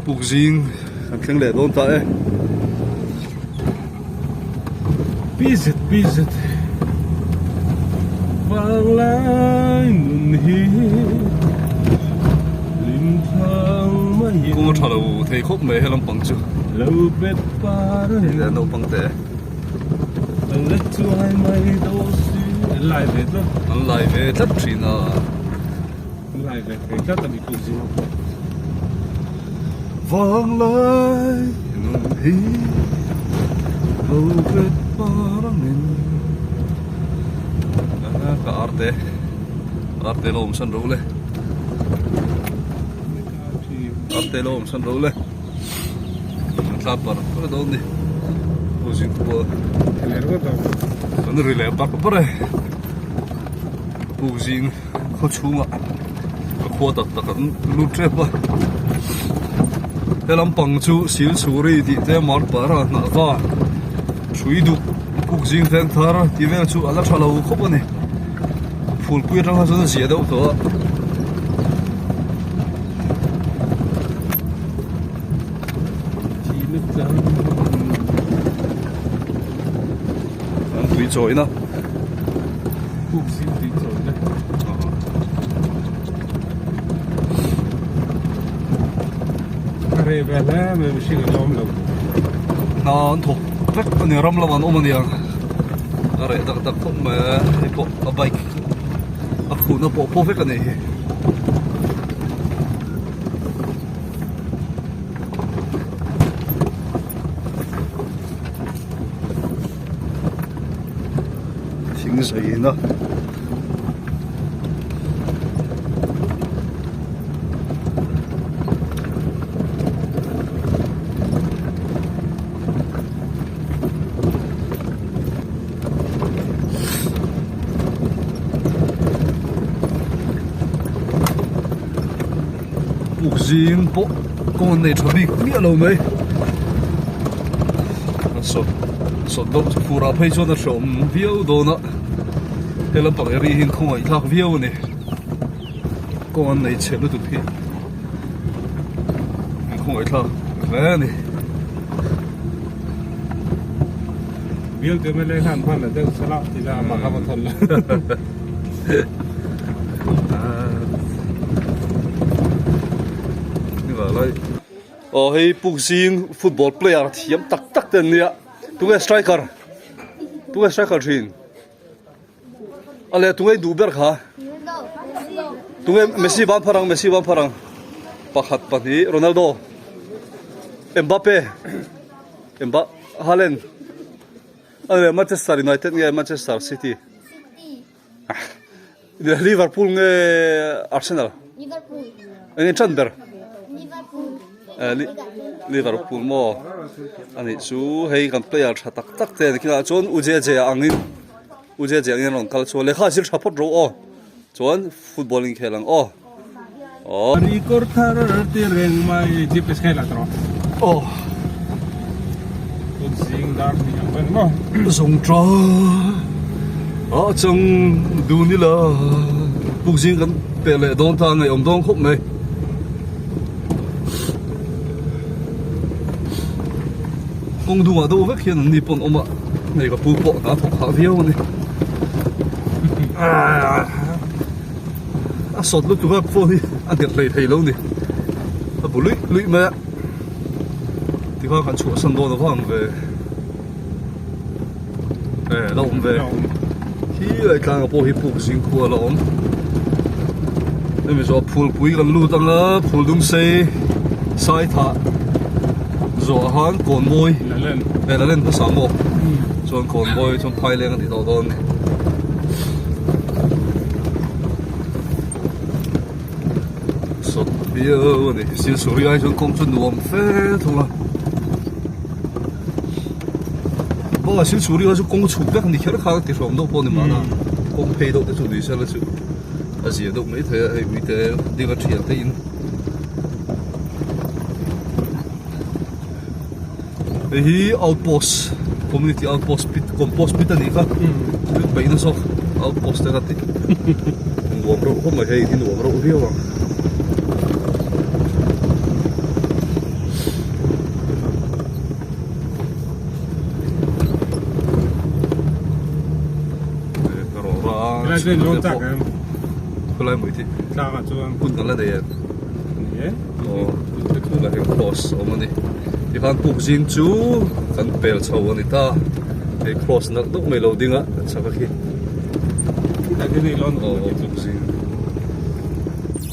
Puk zing kan thleng leh dawn ta e. Pizet pizet vanglai nun hi hlim thang mai in. Kawng a tha lo thei khawp mai he lampang chu. Lo bet par Hei le naupang te. An la chuai mai dawn si. An lai ve tlat. An lai ve tlat thin a. An lai ve thei tlat a ni puk zing a pawh. Vanglai nun hi lo bet par angin ka arte arte lo awm san ro le arte lo awm san ro le an thla par par dawn ni puk zing pawh kan ri leh par par e puk zing. Khaw chhungah a khua tak tak an lut tep a he lampang chu silchuri tih te marpara hnah va hrui duk puk zing veng thar tih vel chu a la tha lo khawp a ni phulpui atang kha chuan a ziah deuh tawh a. An tui chawina. Puk zing tui chawina. A reh ve hle mai mihring an awm lo. Hna an thawk vek a ni ram lamah an awm a nia. A reh tak tak khawp mai a hei pawh a bike a khuhna pawh pawh vek a ni hi. Thing zaina Puk zing pawh kawng an nei tha bik miah lo mai a sawt sawt deuh chu fur ah phei chuan a hreawm viau dawn a he lampang area hi khawngaih thlak viau a ni kawng an nei chhe lutuk hi khawngaih thlak hle a ni. Bialte mla hian hman a deuh salah tih la amah kha va thawn la. Aw hei Pukzing football player thiam tak tak te an nia tunge striker tunge striker thin a leh tunge duh ber kha tunge Messi ban phar ang Messi ban phar ang pakhat pahnih Ronaldo Mbappe Mba Haaland a leh Manchester United nge Manchester City. Liverpool nge Arsenal? Liverpool. Enge tran ber? Liverpool. Liverpool maw? Ani chu hei kan player tha tak tak te ani kila chuan UJJ angin UJJ angin rawn kal chuan lehkha zir tha phawt ro aw. Chuan football in khel ang aw. Aw. Record thar ti reng mai GPS kha i la tawh. Aw. Tun zing dar hnih ang vel maw. Zawng ta a chang dun ila puk zing kan peh leh dawn ta ngaihawm dawn khawp mai. Kawng dungah deuh vek hian an ni pawn awm a, hei ka pu pawh hna thawk hah viau a ni. A sawt lutuk a phone hi a nghet hlei thei lo ni a bu luih luih mai a tikhan kan chhuahsan dawn avang ve e la awm ve khi lai tlanga pawh hi puk zing khua la awm hemi zawh phulpui kan lut anga phul dum sei sai thah zawh ah khan kawn mawi e la len hmasa maw chuan kawn mawi chuan phai leng a ti tawh dawn a ni. Sawt viau a ni silsuri ai chuan kawng chu nuam fe thung a aw silsuri kha chu kawng chhuk vek a ni kher kha ti hrawm deuh pawh a ni mahna kawng phei deuh te chu ni sela chu a zia deuh mai thei a hei ui te ding a thian te in Hei hi outpost community outpost pit compost pit a nih kha pit paihna zawk outpost te ka ti nuam reuh khawp mai hei hi nuam reuh viau ang. Helai chu in lawn chak em? Khulai mui thi. Tlangah chuan. Hun kan la nei em? Ni e. Aw, tunah hian cross a awm a ni. Tikhan puk zing chu kan pel chho a ni ta. Hei cross nalh deuh mai lo ding a, chak a khi. Khitah khian hei lawn Aw, puk zing.